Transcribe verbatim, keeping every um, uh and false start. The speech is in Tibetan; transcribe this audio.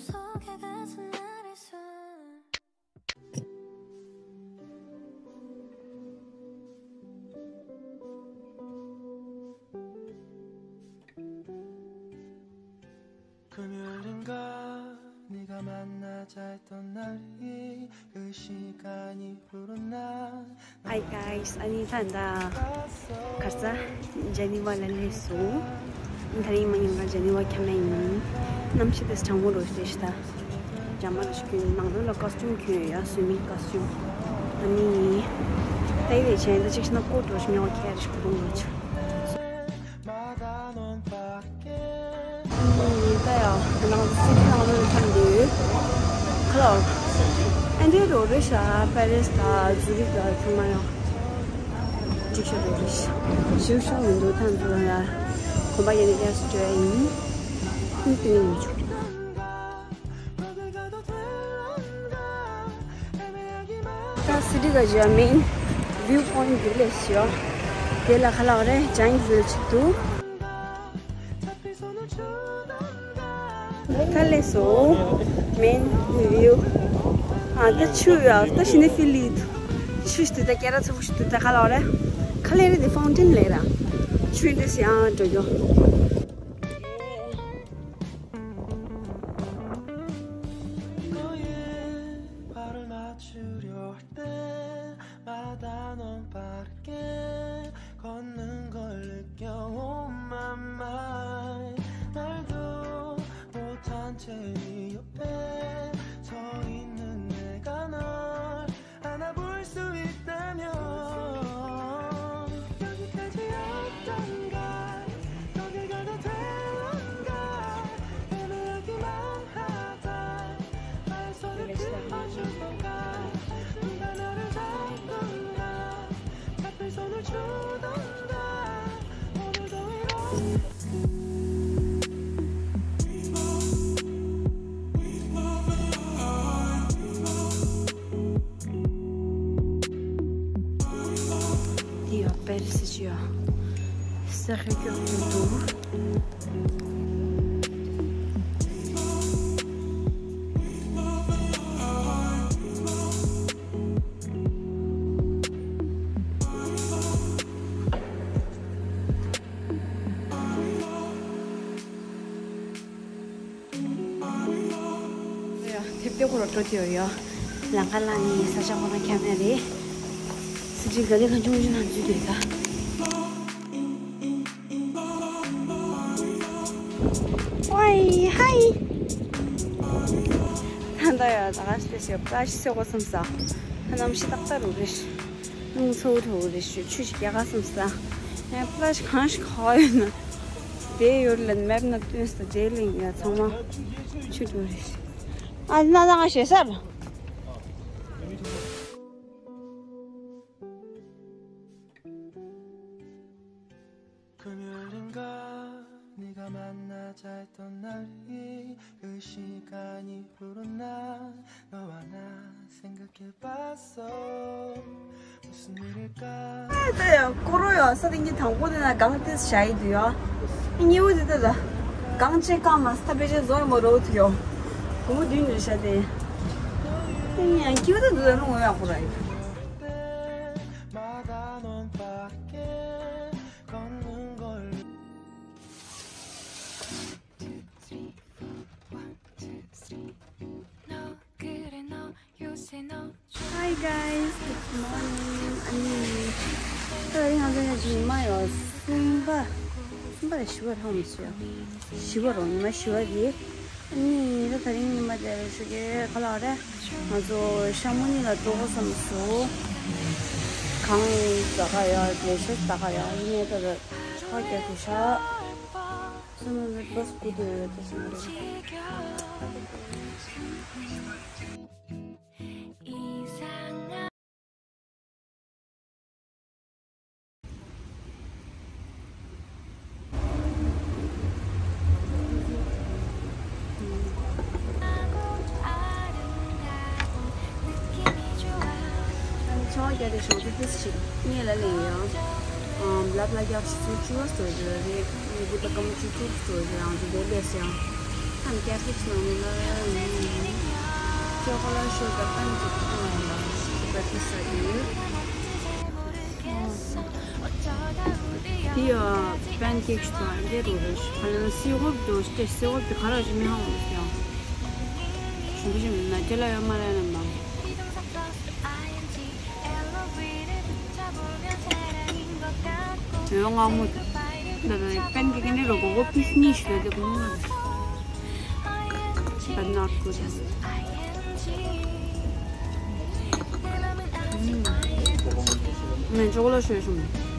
속에 가슴 아릴 수 금요일인가 네가 만나자 했던 날이 그 시간이 Hi guys, ཨ་ནི་ད་ད་གར་ས་ཇ་ནི་ཝ་ལ་སླེབས་སོང་། ད་རིང་མ་ཉིན་ལ་ཇ་ནི་ཝ་ཁྱམས་ཡིན། གནམ་གཤིས་དེ་གྲང་མོ་རོ་ཞིག་རེད་ཤག་ད་ཇ་མ་ར་ཞིག་གྱོན། ནང་ལོགས་ལ་ཀོ་སི་ཊུམ་གྱོན་ཡོད། སུའི་མིང་ཀོ་སི་ཊུམ། ཨ་ནི་ད་ཡི་རེད་བྱས་ད་ཅིག་ཤི་ན་ཀོ་ཊི་རོ་ཞིག་མེད་པ་ཁྱེར་ཞིག་གོ་རོ་ཆ། ད་ཡང་ནང་སི་ཊི་ནང་ལོགས་ལ་འཁྱམས་འདུག་ཁ་ལག་ཨ་འདྲའི་རོ་རེད་ཤག་པེ་རིས་དང་ཛུ་རིག་དང་ཚང་མ་ཡང་འགྲིག་ཤག་རོ་རེད་ཤག་ཞིབ་ཤོག་མི་འདུག་ཐང་དུ་ཡང་གོམ་པ་ཡིན་ན་རྒྱག་སུ་འགྲོ་ཡ་ཡིན། ཁུལ་དེ་ཡིན་ཆོག་ད་སི་ཊི་ག་ཇི་ཡ་མེན་བིའུ་པོ་ཡིན་འདུག་ལས་ཤོག་དེ་ལ་ཁ་ལག་རེད། ཇ་ཡིན་ཟེར་ཅིག་འདུག་ད་ལས་སོ། མེན་བིའུ། ཨ་ད་ཆུ་ཡ་ད་ཤི་ནི་ཕི་ལི་དུ། ཆུ་ཞིག་ཏུ་ད་སྐད་ར་ཚ་པོ་ཞིག་ཏུ་ད་ཁ་ལག་རེད། ཁ་ལས་རེད་དེ་ཕའུན་ཊེན་ལས་ར། ཆུ་འདི་སི་ཨ་འགྲོ་རྒྱུ། 너의 발을 맞추려 할 때마다 넌 빠르게 걷는 걸 느껴. Oh my my. 말도 못한 채 네 옆에 서 있는 내가 널 안아볼 수 있다면 여기까지였던가. 더 길 가도 되는가. 애매하기만 하다. 말 손을 그어주던가. 누가 나를 잡던가. 잡힐 손을 주던가. 오늘도 이렇게 འདི་ཡོད་པེ་རི་སི་ཅི་ཡོད། ས་ཁ་ཀྱོག་ཀྱོག་འདུག་ཡ། དེབ་དེ་ཁོ་ར་འགྲོ་དེ་ཡོད་ཡ། ལང་ཀ་ལ་ནི་ས་ཆ་ཁོ་ན་ཁྱམས་ཡ་རེད། སི་ཊི་ག་ལེ་གང་བྱུང་བྱུང་ན་འཛུལ་དེ་ད། ཝའི་ཧའི། ད་ད་ཡ་ད་ག་སྤེ་སི་ཡ་པ་ལ་ཤི་སེ་གོ་སམ་ས། ད་གནམ་གཤིས་ཏག་ཏག་རུ་རེད། རླུང་ཚ་པོ་ཚ་པོ་རེད་ཤག་ཆུ་ཞིག་རྒྱག་ག་བསམ་ས། ཡང་པ་ལ་ཤི་གང་ཞིག་ག་ཡོད་ན། དེ་ཡོད་ལ་མེབ་ན་སྟོན་ས་དེ་ལིང་ཡ་ཚང་མ་ཆུ་དྲོ་རེད་ཤག་ཨ་ན་ན་ང་ཞེ་སར། 금요일인가 네가 만나자 했던 날이 그 시간이 푸른 날 너와 나 생각해봤어. 무슨 일일까? ད་ཡང་ཀོ་རོ་ཡང་ས་དེ་ཉིད་དང་པོ་དེ་ན་གང་ཏེ་ཞ་ཡི་དུ་ཡ། གཉིས་པོ་དེ་ད་ད་གང་ཅེ་གང་མ་སྟ་པེ་ཅེ་ཟོ་མོ་རོ་དུ་ཡོ། གོ་མོ་དུ་ནི་ཤ་དེ། ཡང་ཀྱི་བོ་ད་དུ་ད་རུང་ཡ་ཀོ་རོ་ཡི། Hi guys, good morning. ཨ་ནི། ད་རིང་ང་ཚོ་ཡང་ཉི་མ་ཡོད། གསུམ་པ། གསུམ་པ་རེད་བཞི་པ་རེད་ཧ་མ་སོང་། བཞི་པ་རེད། ཉི་མ་བཞི་པ་རེད། ཨ་ནི་ད་ད་རིང་ཉི་མ་དེ་རེད་ཞུ་གི་ག་ལ་རེད། ང་ཚོ་ཤ་མོ་གཉིས་ལ་འགྲོ་དགོས་བསམ་སོང་། གངས་ཟ་ག་ཡ་ལས་ཤ་ཟ་ག་ཡ་ཡིན་ནའི་ད་ད་ཆ་རྒྱག་གི་ཤ། སོ་ནམ་རེད་བྷ་སི་སྐུ་དེ་རེད་ད་སོ་ནམ་རེད། ཆང་བརྒྱབ་དེ་ཞོགས་དུས་ཏིས་ཞིག་ངས་ལ་ལེན་ཡང་། ལབ་ལ་རྒྱབ་ཞིག་ཚུར་ཆུ་བ་སོ་ཞིག་རེད། ངས་བུ་ད་ཀམ་ཆུ་ཚུར་སོ་ཞིག་རང་ཚོ་དེ་ལས་ཡང་། ད་ Catholics ནང་ལ་ཡིན། ཅོ་ཀོ་ལ་ཤོར་དང་པན་ཀེག་ཐོག་ལ་breakfast ཟ་གི་ཡོད། འདི་ཡ་པན་ཀེག་དང་འདི་རུ་རུ་ཤ་ཁ་ལ་སི་འོབ་དོ་སྟེ་སི་འོབ་དེ་ག་ར་ཞིམ་མི་ཧང་ཡང་ཞིམ་པོ་ཞིམ་ན་ཅི་ལ་ཡོད་མ་རེད་ནམ་ན། ཡོད་ང་མོ། ད་ད་པན་ཀེག་འདི་རུ་གོ་གོ་པིས་གཉིས་ཤིག་ལ་དེ་གོ་ནོ་But not good. ཨུམ། ང་ཅོ་ཀོ་ལ་ཤོར་བྱུང་།